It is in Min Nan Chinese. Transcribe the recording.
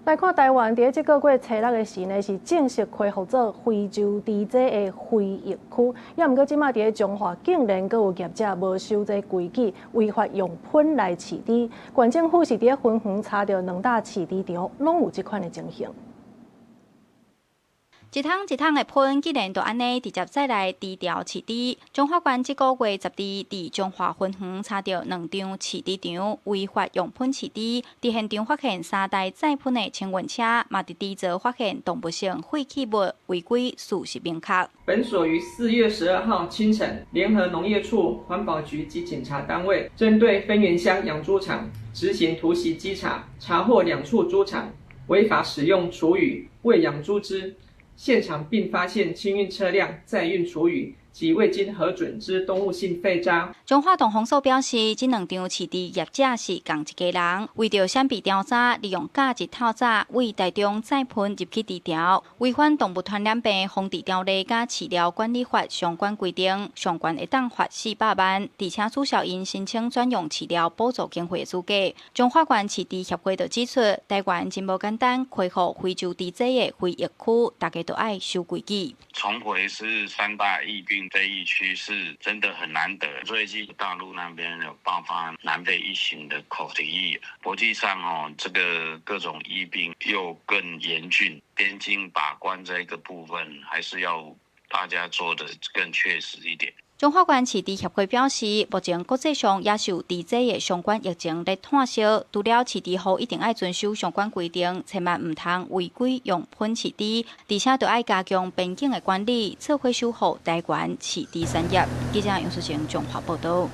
來看台灣，佇這個月初六的時呢，是正式恢復做非洲豬瘟的非疫區。也毋過，這馬佇彰化竟然閣有業者無守這規矩，違法用噴來飼豬。縣政府是佇芬園查著兩大飼豬場，攏有這款的情形。一桶一桶的噴，竟然就按呢直接載來豬牢飼豬。彰化縣這個月十二佇彰化芬園查著兩場飼豬場違法用噴飼豬，佇現場發現三台載噴的清運車，嘛佇豬槽發現動物性廢棄物違規事實明確。本所於4月12號清晨，聯合農業處、環保局及警察單位，針對芬園鄉養豬場執行突襲稽查，查獲兩處豬場違法使用廚餘餵養豬隻。現場並發現清運車輛載運廚餘及未經核准之動物性廢渣。彰化動防所表示，這兩場飼豬業者是仝一家人，為著閃避調查，利用假日透早對台中載噴入去豬牢，違反動物傳染病防治條例佮飼料管理法相關規定，上懸會當罰400萬，而且註銷𪜶申請專用飼料補助經費的資格。彰化縣飼豬協會就指出，台灣真無簡單恢復非洲豬瘟的非疫區，大家都愛守規矩。重回是三大疫病非疫區是真的很難得。最近大陸那邊有爆發南非一型的口蹄疫，國際上哦，這個各種疫病又更嚴峻，邊境把關這個部分還是要大家做得更確實一點。彰化縣飼豬協會表示，目前國際上也受豬瘟的相關疫情咧湠燒，除了飼豬戶一定愛遵守相關規定，千萬毋通違規用噴飼豬，而且著愛加強邊境的管理，做伙守護台灣飼豬產業。記者楊淑晴彰化報道。